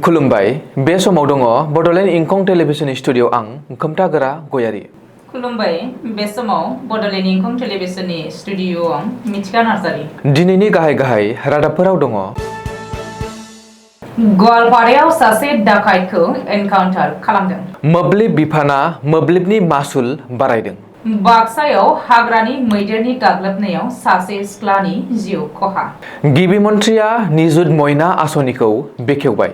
खुलुमबाय बे समाव दङ बडलेण्ड इंखं टेलिभिजन स्टुडिअ आं खोमथागोरा गयारि। खुलुमबाय बे समाव बडलेण्ड इंखं टेलिभिजननि स्टुडिअ आं मिथिका नार्जारि। दिनैनि गाहाय रादाबफोराव दङ। गवालपारायाव सासे डाकाइटखौ एनकाउन्टार खालामदों। मोब्लिब बिफाना मोब्लिबनि मासुल बारायदों। बाक्सायाव हाग्रानि मैदेरनि गाग्लोबनायाव सासे सिख्लानि जिउ खहा। गिबि मन्थ्रिया निजुत मयना आसनिखौ बेखेवबाय।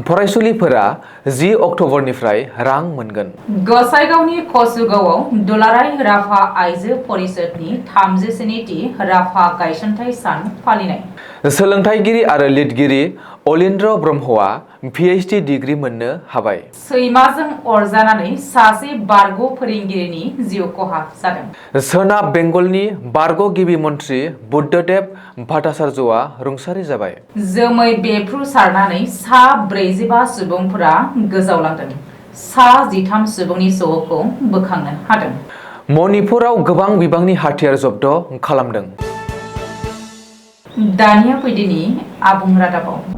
फरायसुलिफोरा 10 अक्ट'बरनिफ्राय रां मोनगोन। गसाइगावनि कसुगावआव दुलाराय राभा आइजो परिषदनि 37थि राभा गायसनथाइ सान फालिनाय। सोलोंथाइगिरि आरो लिरगिरि अलिन्द्र ब्रह्मआ PhD डिग्री मोननो हाबाय। सैमाजों अरजानानै सासे बारग' फोरोंगिरिनि जिउ खहा जादों। सोनाब बेंगलनि बारग' गिबि मन्थ्रि बुद्धदेब भट्टाचार्यआ रुंसारि जाबाय। जोमै बेफ्रुसारनानै सा 45 सुबुंफोरा गोजावलांदों। सा 13 सुबुंनि सह'खौ बोखांनो हादों। मणिपुराव गोबां बिबांनि हाथियार जब्द खालामदों। दानिया फैदिनि आबुं रादाबाव।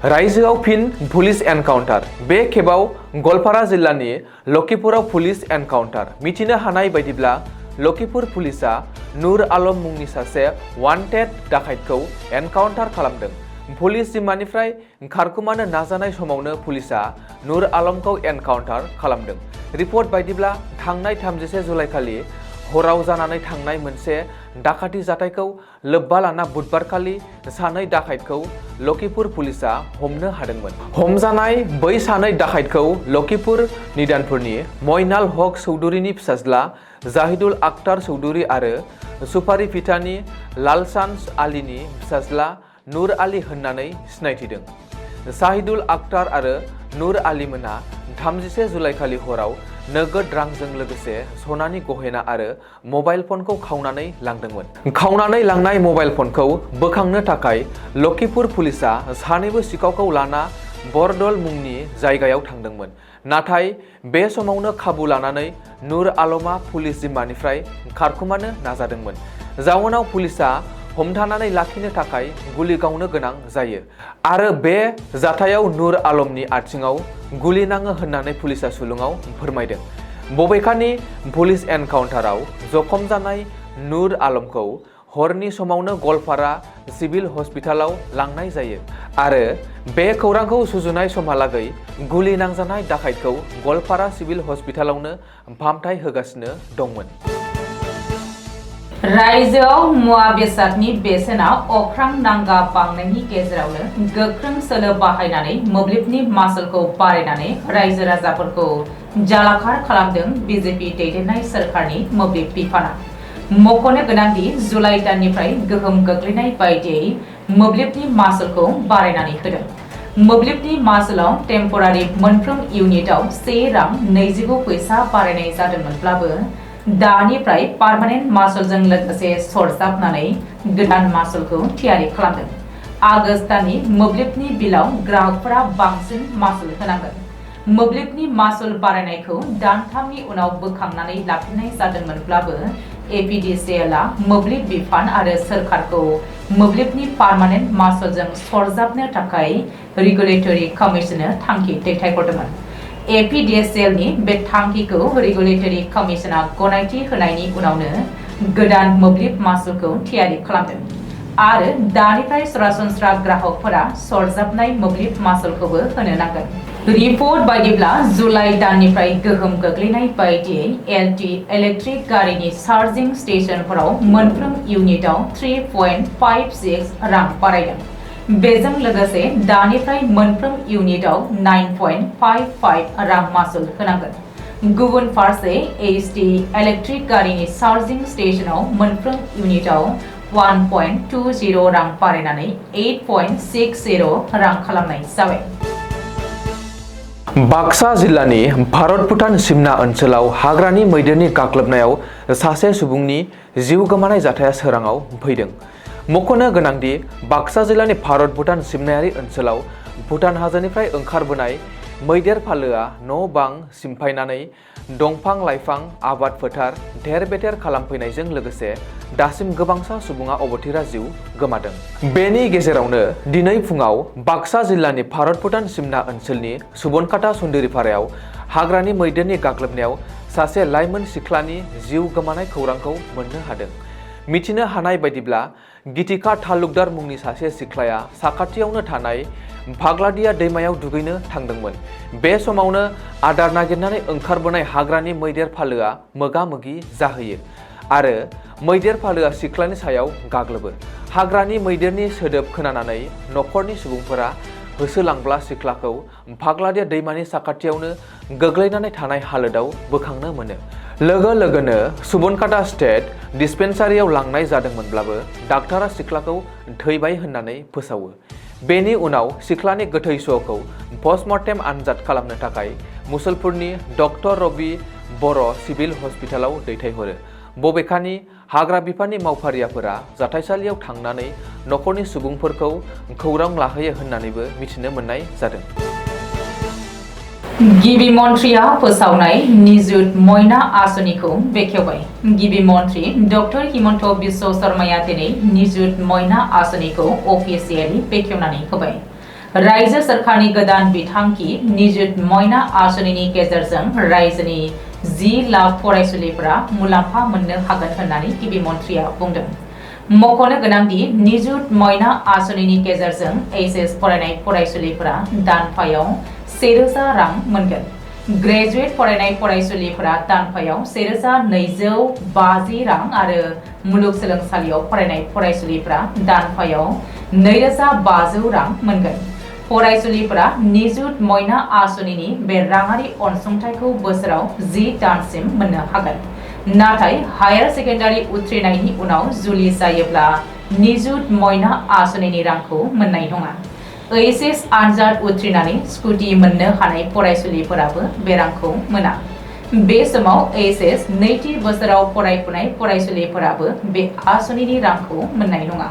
रायजोआव फिन पुलिस एनकाउन्टार। बे खेबाव गवालपारा जिल्लानि लखिपुराव पुलिस एनकाउन्टार। मिथिनो हानाय बायदिब्ला लखिपुर पुलिसा नुर आलम मुंनि सासे वान्टेड डाकाइटखौ एनकाउन्टार खालामदों। पुलिस जिम्मानिफ्राय खारखुमानो नाजानाय समावनो पुलिसा नुर आलमखौ एनकाउन्टार खालामदों। रिपर्ट बायदिब्ला थांनाय 31 जुलाइखालि हराव जानानै थांनाय मोनसे डाकाति जाथायखौ लोब्बा लाना बुधबारखालि सानै डाकाइटखौ लखिपुर पुलिसा हमनो हादोंमोन। हमजानाय बै सानै डाकाइटखौ लखिपुर निदानपुरनि मयनाल हक चौधुरीनि फिसाज्ला जाहिदुल आक्तार चौधुरी आरो सुपारिभिटानि लालचान्द आलीनि फिसाज्ला नुर आली होननानै सिनायथिदों। जाहिदुल आक्तार आरो नुर आलीमोना 31 जुलाइखालि हराव नोगोद रांजों लोगोसे सनानि गहेना आरो मबाइल फनखौ खावनानै लांदोंमोन। खावनानै लांनाय मबाइल फनखौ बोखांनो थाखाय लखिपुर पुलिसा सानैबो सिखावखौ लाना बरदल मुंनि जायगायाव थांदोंमोन। नाथाय बे समावनो खाबु लानानै नुर आलमआ पुलिस जिम्मानिफ्राय खारखुमानो नाजादोंमोन। जाउनाव पुलिसा हमथानानै लाखिनो थाखाय गुलि गावनो गोनां जायो आरो बे जाथायाव नुर आलमनि आथिङाव गुलि नाङो होननानै पुलिसा सुलुङाव फोरमायदों। बबेखानि पुलिस एनकाउन्टाराव जखम जानाय नुर आलमखौ हरनि समावनो गवालपारा सिभिल हस्पिटालाव लांनाय जायो आरो बे खौरांखौ सुजुनाय समहालागै गुलि नांजानाय डाकाइटखौ गवालपारा सिभिल हस्पिटालावनो फाहामथाय होगासिनो दंमोन। रायजोआव मुवा बेसादनि बेसेना अख्रां नांगा बांनायनि गेजेरावनो गोख्रों सोलो बाहायनानै मोब्लिबनि मासुलखौ बारायनानै रायजो राजाफोरखौ जालाखार खालामदों बिजेपि दैदेननाय सोरखारनि मोब्लिब बिफाना। मख'नो गोनांदि जुलाइ दाननिफ्राय गोहोम गोग्लैनाय बायदियै मोब्लिबनि मासुलखौ बारायनानै होदों। मोब्लिबनि मासुलाव टेम्परारि मोनफ्रोम इउनिटआव 1 रां 29 फैसा बारायनाय जादोंमोनब्लाबो दानिफ्राय पार्मानेन्ट मासुलजों लोगोसे सरजाबनानै गोदान मासुलखौ थियारि खालामदों। आगस्त दाननि मोब्लिबनि बिलाव ग्राहकफोरा बांसिन मासुल होनांगोन। मोब्लिबनि मासुल बारायनायखौ दानथामनि उनाव बोखांनानै लाफिननाय जादोंमोनब्लाबो एपिडिसिएलआ मोब्लिब बिफान आरो सोरखारखौ मोब्लिबनि पार्मानेन्ट मासुलजों सरजाबनो थाखाय रेगुलेटरि कमिसननो थांखि दैथायहरदोंमोन। एपिडिसिएलनि बे थांखिखौ रेगुलेटरि कमिसना गनायथि होनायनि उनावनो गोदान मोब्लिब मासुलखौ थियारि खालामदों आरो दानिफ्राय सरासनस्रा ग्राहकफोरा सरजाबनाय मोब्लिब मासुलखौबो होनो नांगोन। रिपर्ट बायदिब्ला जुलाइ दाननिफ्राय गोहोम गोग्लैनाय बायदियै एलटी इलेक्ट्रिक गारिनि चार्जिं स्टेशनफोराव मोनफ्रोम इउनिटआव 3.56 रां बारायदों। बेजों लोगोसे दानिफ्राय मोनफ्रोम इउनिटआव 9.55 रां मासुल होनांगोन। गुबुन फारसे एचटी इलेक्ट्रिक गारिनि चार्जिं स्टेशनाव मोनफ्रोम इउनिटआव 1.20 रां बारायनानै 8.60 रां खालामनाय जाबाय। बाक्सा जिल्लानि भारत भुटान सिमना ओनसोलाव हाग्रानि मैदेरनि गाग्लोबनायाव सासे सुबुंनि जिउ गोमानाय जाथाया सोराङाव फैदों। मख'नो गोनांदि बाक्सा जिल्लानि भारत भुटान सिमनायारि ओनसोलाव भुटान हाजोनिफ्राय ओंखारबोनाय मैदेर फालोआ न' बां सिमफायनानै दंफां लाइफां आबाद फोथार धेर बेथेर खालामफैनायजों लोगोसे दासिम गोबांसा सुबुङा अबथिरा जिउ गोमादों। बेनि गेजेरावनो दिनै फुङाव बाक्सा जिल्लानि भारत भुटान सिमना ओनसोलनि सुबनखाता सुन्दुरिपारायाव हाग्रानि मैदेरनि गाग्लोबनायाव सासे लाइमोन सिख्लानि जिउ गोमानाय खौरांखौ मोननो हादों। मिथिनो हानाय बायदिब्ला गितिका तालुकदार मुंनि सासे सिख्लाया साखाथियावनो थानाय भाग्लादिया दैमायाव दुगैनो थांदोंमोन। बे समावनो आदार नागिरनानै ओंखारबोनाय हाग्रानि मैदेर फालोआ मोगा मोगि जाहैयो आरो मैदेर फालोआ सिख्लानि सायाव गाग्लोबो। हाग्रानि मैदेरनि सोदोब खोनानानै नखरनि सुबुंफोरा होसोलांब्ला सिख्लाखौ भाग्लादिया दैमानि साखाथियावनो गोग्लैनानै थानाय हालोदाव बोखांनो मोनो। लोगो लोगोनो सुबनखाता स्टेट डिस्पेन्सारियाव लांनाय जादोंमोनब्लाबो डाक्टारा सिख्लाखौ थैबाय होननानै फोसावो। बेनि उनाव सिख्लानि गोथै सहखौ पस्टमर्टेम आनजाद खालामनो थाखाय मुसलपुरनि डक्टर रबि बर' सिभिल हस्पिटालाव दैथायहरो। बबेखानि हाग्रा बिफाननि मावफारियाफोरा जाथायसालियाव थांनानै नखरनि सुबुंफोरखौ खौरां लाहोयो होननानैबो मिथिनो मोननाय जादों। गिबि मन्थ्रिया फोसावनाय निजुत मयना आसनिखौ बेखेवबाय। गिबि मन्थ्रि डक्टर हिमन्त बिश्व शर्माया दिनै निजुत मयना आसनिखौ अफिसियेलि बेखेवनानै होबाय। रायजो सोरखारनि गोदान बिथांखि निजुत मयना आसनिनि गेजेरजों रायजोनि 10 लाख फरायसुलिफोरा मुलाम्फा मोननो हागोन होननानै गिबि मन्थ्रिया बुंदों। मख'नो गोनांदि निजुत मयना आसनिनि गेजेरजों एचएस फरायनाय फरायसुलिफोरा दानफायाव 1000 रां मोनगोन। ग्रेजुवेट फरायनाय फरायसुलिफोरा दानफायाव 1250 रां आरो मुलुगसोलोंसालियाव फरायनाय फरायसुलिफोरा दानफायाव 2500 रां मोनगोन। फरायसुलिफोरा निजुत मयना आसनिनि बे राङारि अनसुंथाइखौ बोसोराव 10 दानसिम मोननो हागोन। नाथाय हायार सेकेन्डारि उथ्रिनायनि उनाव जुलि जायोब्ला निजुत मयना आसनिनि रांखौ मोननाय नङा। एचएस आनजाद उथ्रिनानै स्कुटि मोननो हानाय फरायसुलिफोराबो बे रांखौ मोना। बे समाव एचएस नैथि बोसोराव फरायफुनाय फरायसुलिफोराबो बे आसनिनि रांखौ मोननाय नङा।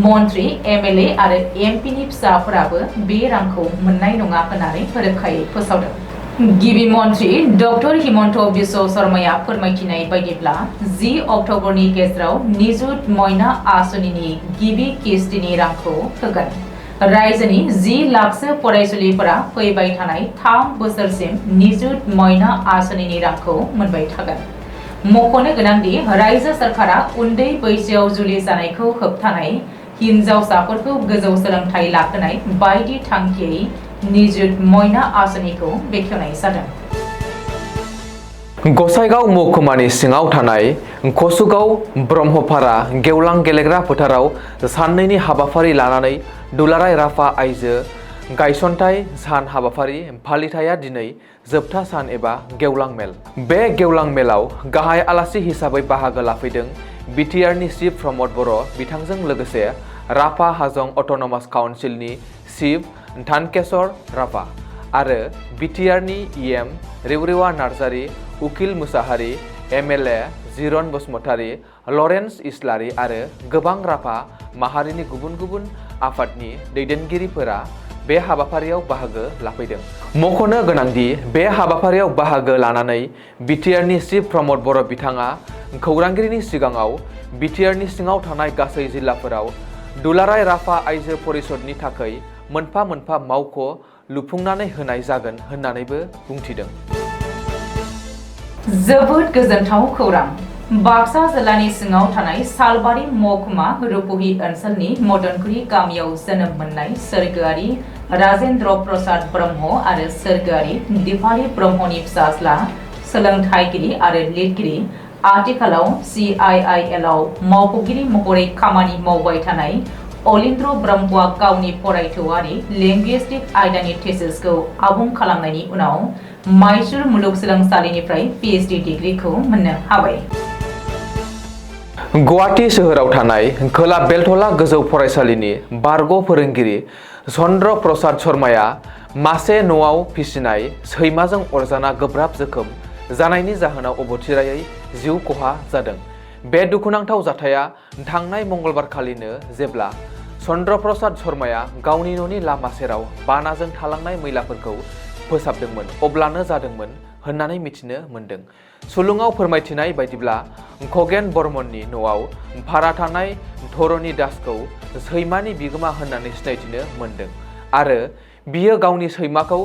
मन्त्रि एमएलए आरो एमपिनि फिसाफोराबो बे रांखौ मोननाय नङा होननानै रोखायै फोसावदों। गिबि मन्थ्रि डक्टर हिमन्त बिश्व शर्माया फोरमायथिनाय बायदिब्ला 10 अक्ट'बरनि गेजेराव निजुत मयना आसनिनि गिबि किस्तिनि रांखौ होगोन। रायजोनि 10 लाखसो फरायसुलिफोरा फैबाय थानाय 3 बोसोरसिम निजुत मयना आसनिनि रांखौ मोनबाय थागोन। मख'नो गोनांदि रायजो सोरखारा उन्दै बैसोआव जुलि जानायखौ होबथानाय, हिनजावसाफोरखौ गोजौ सोलोंथाइ लाहोनाय बायदि थांखियै निजुत मयना आसनिखौ बेखेवनाय जादों। गसाइगाव महकुमानि सिङाव थानाय कसुगाव ब्रह्मपारा गेवलां गेलेग्रा फोथाराव साननैनि हाबाफारि लानानै दुलाराय राभा आइजो गायसनथाइ सान हाबाफारि फालिथाया दिनै जोबथा सान एबा गेवलां मेल। बे गेवलां मेलाव गाहाय आलासि हिसाबै बाहागो लाफैदों बिटिआरनि चिफ प्रमद बर' बिथांजों लोगोसे राभा हाजं अट'नमास काउन्सिलनि चिफ धानकेशर राभा आरो बिटिआरनि EM Rewrewa Narzary, Ukil Musahary, MLA Jiron Basumatary, Lawrence Islary आरो गोबां राभा माहारिनि गुबुन गुबुन आफादनि दैदेनगिरिफोरा बे हाबाफारियाव बाहागो लाफैदों। मख'नो गोनांदि बे हाबाफारियाव बाहागो लानानै बिटिआरनि चिफ प्रमद बर' बिथाङा खौरांगिरिनि सिगाङाव बिटिआरनि सिङाव थानाय गासै जिल्लाफोराव दुलाराय राभा आइजो परिषदनि थाखाय मोनफा मोनफा मावख' लुफुंनानै होनाय जागोन होननानैबो बुंथिदों। जोबोद गोजोनथाव खौरां। बाक्सा जिल्लानि सिङाव थानाय सालबारि महकुमा रुपहि ओनसोलनि मदनगुरि गामियाव जोनोम मोननाय सोरगोआरि राजेन्द्र प्रसाद ब्रह्म आरो सोरगोआरि दिपाली ब्रह्मनि फिसाज्ला सोलोंथाइगिरि आरो लिरगिरि, आथिखालाव CIIL-आव मावख'गिरि महरै खामानि मावबाय थानाय अलिन्द्र ब्रह्मआ गावनि फरायथौआरि लिंगुइस्टिक आयदानि थेसिसखौ आबुं खालामनायनि उनाव माइसुर मुलुगसोलोंसालिनिफ्राय PhD डिग्रीखौ मोननो हाबाय। गुवाहाटी सोहोराव थानाय खोला बेलथला गोजौ फरायसालिनि बारग' फोरोंगिरि चन्द्र प्रसाद शर्माया मासे न'आव फिसिनाय सैमाजों अरजाना गोब्राब जोखोम जानायनि जाहोनाव अबथिरायै जिउ खहा जादों। बे दुखुनांथाव जाथाया थांनाय मंगलबारखालिनो जेब्ला चन्द्र प्रसाद शर्माया गावनि न'नि लामा सेराव बानाजों थालांनाय मैलाफोरखौ फोसाबदोंमोन अब्लानो जादोंमोन होननानै मिथिनो मोन्दों। सुलुङाव फोरमायथिनाय बायदिब्ला खगेन बर्मननि न'आव भारा थानाय धरणी दासखौ सैमानि बिगोमा होननानै सिनायथिनो मोन्दों आरो बियो गावनि सैमाखौ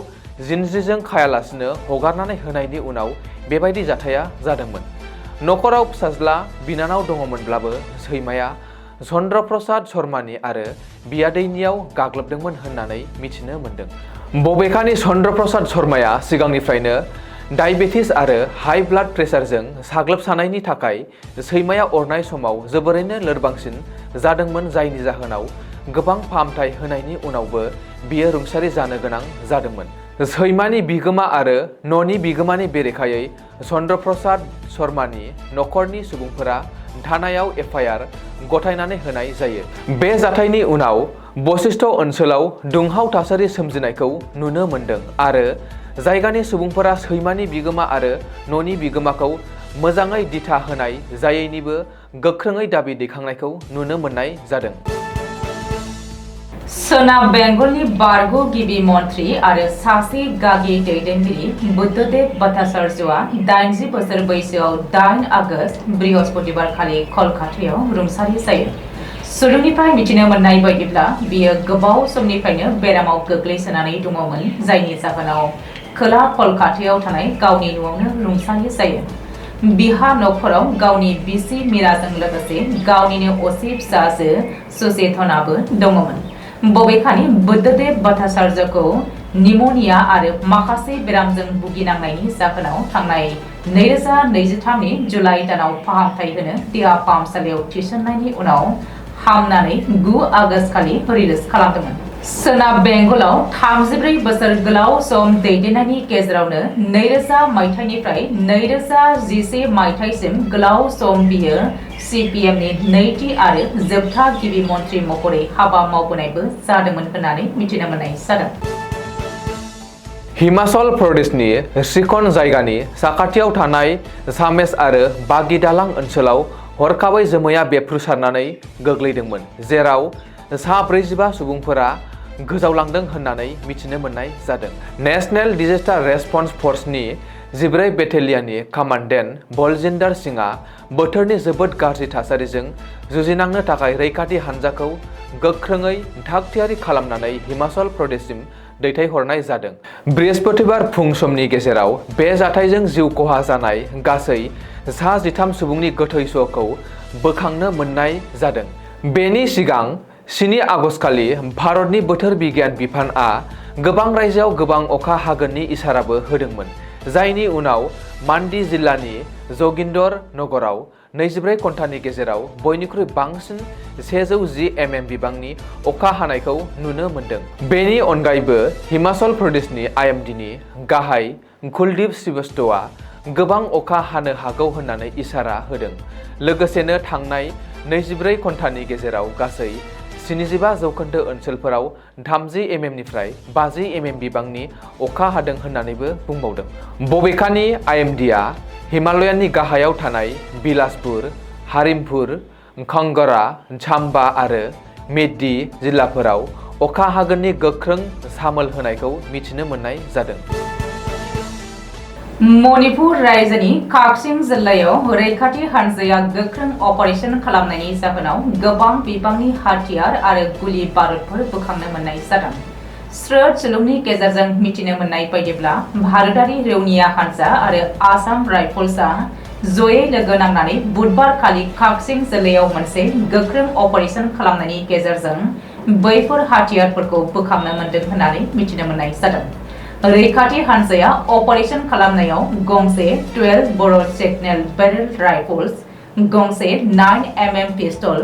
जिन्ज्रिजों खायालासिनो हगारनानै होनायनि उनाव बेबायदि जाथाया जादोंमोन। नखराव फिसाज्ला बिनानाव दङमोनब्लाबो सैमाया चन्द्र प्रसाद शर्मानि आरो बियादैनियाव गाग्लोबदोंमोन होननानै मिथिनो मोन्दों। बबेखानि चन्द्र प्रसाद शर्माया सिगांनिफ्रायनो डायबेटिस आरो हाई ब्लाड प्रेसारजों साग्लोबसानायनि थाखाय सैमाया अरनाय समाव जोबोरैनो लोरबांसिन जादोंमोन, जायनि जाहोनाव गोबां फाहामथाय होनायनि उनावबो बियो रुंसारि जानो गोनां जादोंमोन। सैमानि बिगोमा आरो न'नि बिगोमानि बेरेखायै चन्द्र प्रसाद शर्मानि नखरनि सुबुंफोरा थानायाव एफआइआर गथायनानै होनाय जायो। बे जाथायनि उनाव बशिष्ठ ओनसोलाव दुंहाव थासारि सोमजिनायखौ नुनो मोन्दों आरो जायगानि सुबुंफोरा सैमानि बिगोमा आरो न'नि बिगोमाखौ मोजाङै दिथा होनाय जायैनिबो गोख्रोङै दाबि दैखांनायखौ नुनो मोननाय जादों। सोनाब बेंगलनि बारग' गिबि मन्थ्रि आरो सासे गागि दैदेनगिरि बुद्धदेब भट्टाचार्यआ 80 बोसोर बैसोआव 8 आगस्त बृहस्पतिबार खालि कलकातायाव रुंसारि जायो। सुलुंनिफ्राय मिथिनो मोननाय बायदिब्ला बियो गोबाव समनिफ्रायनो बेरामाव गोग्लैसोनानै दङमोन, जायनि जाहोनाव खोला कलकातायाव थानाय गावनि न'आवनो रुंसारि जायो। बिहा नखराव गावनि बिसि मीराजों लोगोसे गावनिनो असे फिसाजो सुचेतनाबो दङमोन। बबेखानि बुद्धदेब भट्टाचार्यखौ निम'निया आरो माखासे बेरामजों भुगिनांनायनि जाहोनाव थांनाय 2023 नि जुलाइ दानाव फाहामथाय होनो देहा फाहामसालियाव थिसननायनि उनाव हामनानै 9 आगस्त खालि रिलिज खालामदोंमोन। सोनाब बेंगलाव 34 बोसोर गोलाव सम दैदेननायनि गेजेरावनो 2000 मायथाइनिफ्राय 2011 मायथाइसिम गोलाव सम बियो CPMनि नैथि आरो जोबथा गिबि मन्थ्रि महरै हाबा मावबोनायबो जादोंमोन होननानै मिथिनो मोननाय जादों। हिमाचल प्रदेशनि सिखन जायगानि साखाथियाव थानाय सामेस आरो बागी दालां ओनसोलाव हरखाबै जोमैया बेफ्रुसारनानै गोग्लैदोंमोन, जेराव सा 45 सुबुंफोरा गोजावलांदों होननानै मिथिनो मोननाय जादों। नेशनेल डिजास्टार रेसपन्स फर्सनि 14 बेटेलियननि कामान्डेन्ट बलजिन्दर सिंहआ बोथोरनि जोबोद गाज्रि थासारिजों जुजिनांनो थाखाय रैखाथि हान्जाखौ गोख्रोङै थाग-थियारि खालामनानै हिमाचल प्रदेशसिम दैथायहरनाय जादों। बृहस्पतिबार फुं समनि गेजेराव बे जाथायजों जिउ खहा जानाय गासै सा 13 सुबुंनि गोथै सहखौ बोखांनो मोननाय जादों। बेनि सिगां 7 आगस्तखालि भारतनि बोथोर बिगियान बिफानआ गोबां रायजोआव गोबां अखा हागोननि इसाराबो होदोंमोन, जायनि उनाव मान्डी जिल्लानि जोगिन्दर नगराव 24 घन्टानि गेजेराव बयनिख्रुइ बांसिन 110 mm बिबांनि अखा हानायखौ नुनो मोन्दों। बेनि अनगायैबो हिमाचल प्रदेशनि IMDनि गाहाय कुलदीप श्रीवास्तवआ गोबां अखा हानो हागौ होननानै इसारा होदों। लोगोसेनो थांनाय 24 घन्टानि गेजेराव गासै 75% ओनसोलफोराव 30 mmनिफ्राय 50 mm बिबांनि अखा हादों होननानैबो बुंबावदों। बबेखानि IMDआ हिमालयानि गाहायाव थानाय बिलासपुर, हारिमपुर, कांगड़ा, चाम्बा आरो मेड्डी जिल्लाफोराव अखा हागोननि गोख्रों सामोल होनायखौ मिथिनो मोननाय जादों। मणिपुर रायजोनि काक्सिं जिल्लायाव रैखाथि हान्जाया गोख्रों अपारेशन खालामनायनि जाहोनाव गोबां बिबांनि हाथियार आरो गुलि बारुदफोर बोखांनो मोननाय जादों। स्रोद सुलुंनि गेजेरजों मिथिनो मोननाय बायदिब्ला भारतारि रौनिया हान्जा आरो आसाम राइफल्सआ जयै लोगो नांनानै बुधबार खालि काक्सिं जिल्लायाव मोनसे गोख्रों अपारेशन खालामनायनि गेजेरजों बैफोर हाथियारफोरखौ बोखांनो मोन्दों होननानै मिथिनो मोननाय जादों। रैखाथि हान्जाया अपारेशन खालामनायाव गंसे 12 बर' सेगनेल बेरेल राइफल्स, गंसे 9 mm पिस्तल,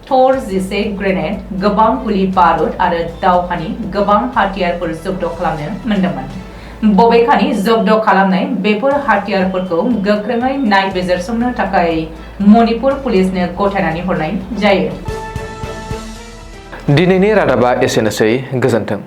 थर 11 ग्रेनेड, गोबां गुलि बारुद आरो दावहानि गोबां हाथियारफोर जब्द खालामनो मोन्दोंमोन। बबेखानि जब्द खालामनाय बेफोर हाथियारफोरखौ गोख्रोङै नायबिजिरसंनो थाखाय मणिपुर पुलिसनो गथायनानै हरनाय जायो। दिनैनि रादाबा एसेनोसै। गोजोन्थों।